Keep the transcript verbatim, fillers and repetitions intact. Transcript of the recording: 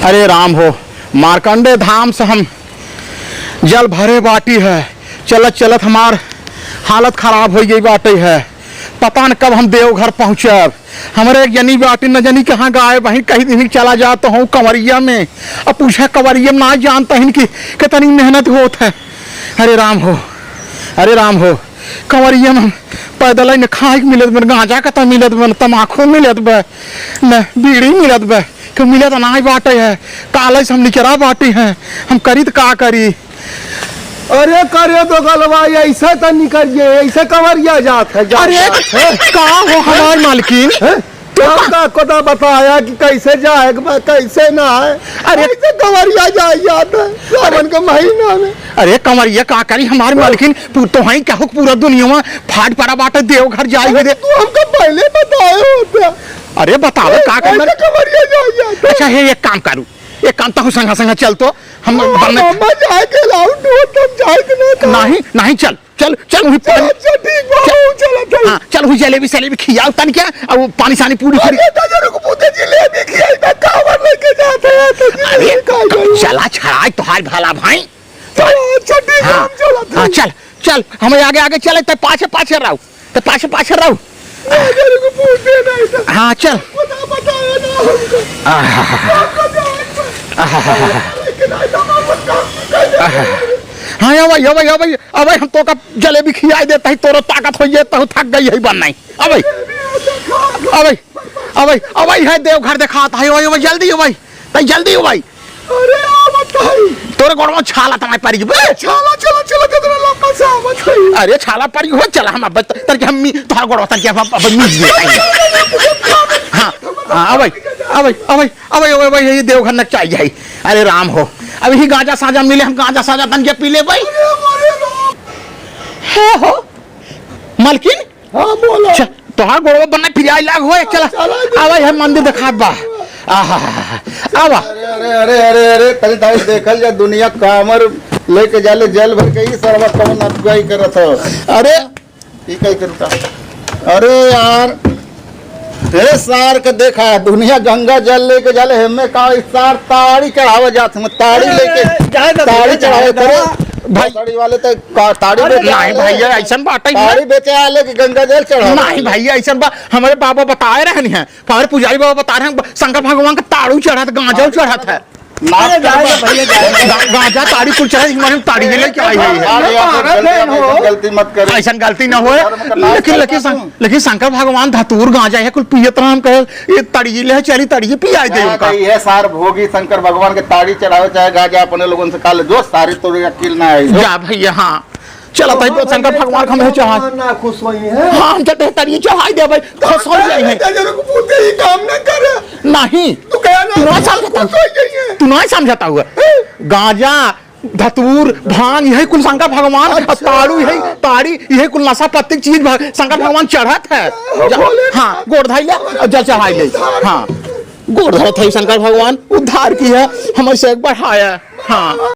अरे राम हो, मार्कंडे धाम से हम जल भरे बाटी है, चलत चलत हमार हालत खराब होइ गई बाटे है। पता न कब हम देवघर पहुँचब। हमरे एक जनी बाटी न जनी कहाँ गायब हईं, कही दिन चला जात हूँ कंवरिया में। अब पूछा कंवरिया में ना जानत हईं कि कितनी मेहनत होत है। अरे राम हो, अरे राम हो, कंवरिया में पैदल ही न खाए के मिलत बा, न गांजा कतई मिलत बा, न तमाखू मिलत बा, न बीड़ी मिलत बा, के मिलत नाहीं बाटे है। काले से हम निकरा बाटी हैं, हम करी त का करी? अरे करे तो गलवा, ऐसे तो निकल गए, ऐसे कंवरिया जात है, जात अरे, जात है। का हो हमार मालकिन? हैं? तू का का कोता बताया कि कैसे जाए के बा, कैसे ना है। अरे। ऐसे कंवरिया जाए जात है, सावन के महीना में। अरे कंवरिया का करी हमार मालकिन, पू-, तो हईं कहू पूरा दुनिया में फाट पड़ा बाटे देवघर जाए अरे, दे। तू हमका पहले बताए होता। अरे बतावे ए, का करना? ऐसे कंवरिया जाए जात है। अच्छा, हे एक काम करू, एक काम, तहू संगा संगा चल तो, हम हाँ, बने मामा जाए के लाऊ, तू तब जाए के ना था। नहीं, नहीं, चल, चल, चल, वही चल, पानी। अच्छा, ठीक बा, चल। हम चलत हई। हाँ, चल, वही जलेबी सलेबी खियाओ तन क्या, अब वो पानी सानी पूरी पूरी। अरे, दादा, रुक, पूते जलेबी खियाई, मैं कावर लेके जात है, तो जलेबी अरे, खाई जाई। जला छड़ाई तोहार भला भाई। चल, अच्छा, ठीक बा, हाँ, हम चलत हाँ, हई। चल, चल, हमें आगे आगे चले, ते पाछे पाछे रहो। तो पाछे, पाछे रहो। अरे, रुक, पूछे नहीं तो। हाँ, चल। पता बताया ना हमको। आहा। हमको जान पर। आहा। लेकिन आई तो हम काम कर दे। आहा। हाँ, अबे, अबे, अबे, अबे, हम तोका जलेबी खियाई देत हई, तोरो ताकत होइ जाए, तहू थक गई है, बन नहीं। अबे, अबे, अबे, अबे, है देवघर देखात है, अबे, अबे, जल्दी अबे, तई जल्दी अबे। अरे, आवत हई। तोरे गोड़वा छाला तमाई पड़ी बे। छाला, चला, चला, कितना लंबा से आवत हई। अरे, छाला पड़ी हो, चला, हम अब त-, तनके हम मी-, तोहार गोड़वा तनके अब, अब मीज दे ताई। हाँ, हाँ, अबे, अबे, अबे, अबे, अबे, ये देवघर नक चाही जाई। अरे राम हो, अब यही गांजा साजा मिले, हम गांजा साजा तनके पी लेबे। अरे, अरे राम। हे हो, मलकिन, हाँ, बोलो। छ-, तोहार गोड़वा बन्ना फिरियाई लाग होए, चला। चला, चला। आवा, यह मंदिर देखात बा। आहा, आवा। अरे, अरे, अरे, अरे, अरे, तनी, तनी देखल जा, दुनिया कांवर लेके जाले, जल भर के, ई सरवा कौन अगुवाई करत हो? अरे। ई कई करता? अरे यार, हे सार के देखा, दुनिया गंगा जल लेके जाले, हमें का ई सार ताड़ी चढ़ावे जात, हम ताड़ी लेके, अरे, जाए दो ताड़ी भैया, चढ़ावे जाए दो। करे। भाई। ताड़ी वाले तो का ताड़ी अरे बेचे नहीं आले? भैया, ऐसन बात ही नहीं। ताड़ी बेचे आले कि गंगा जल चढ़ावे नहीं आले? भैया, ऐसन बा-, हमारे बाबा बताए रहनी है, हमारे पुजारी बाबा बता रहे हैं, शंकर भगवान का ताड़ू चढ़त, गांजा चढ़त है। अरे जाए दो भैया, जाए दो। गा-, गांजा ताड़ी कुल चढ़त, हमारे ताड़ी ये लेके आई है। अरे यार, अरे गलती, बहन हो। ऐसन गलती मत करे। ऐसन गलती ना होए। धर्म का नाश लेकिन, करता लेकिन तू। लेकिन शंकर भगवान धतूर गांजा है, कुल पियत राम कहे, ये तड़िए ले चली, तड़िए पियाई दे ना, उनका। तो ये सार भोगी शंकर भगवान के ताड़ी चढ़ावे चाहे गांजा अपने लोगन से काले जो सारी तोरे अकील ना आई। जा भैया, हाँ। चला तई शंकर भगवान का हमें चढ़ा। ना खुश होई है। हाँ, हम तो तड़िए चढ़ाई दे भाई, खुश हो जाए हैं। तेरे को पूछे ही काम ना करे। नहीं। तू कहे ना तू ना खुश समझता। होई जाइए। तू ना समझता हुआ। हैं? गांजा धतूर, भांग, यही कुल शंकर भगवान, अच्छा। और ताड़ू, यही ताड़ी, यही कुल नशा पत्ती चीज भग-, शंकर भगवान चढ़त है। हाँ, जा-, भोले हाँ, गोड़ धइले और जल चढ़ाइले। उद्धार हाँ, गोड़ धरत है शंकर भगवान, उद्धार किया, हमें से एक बार आया। हाँ।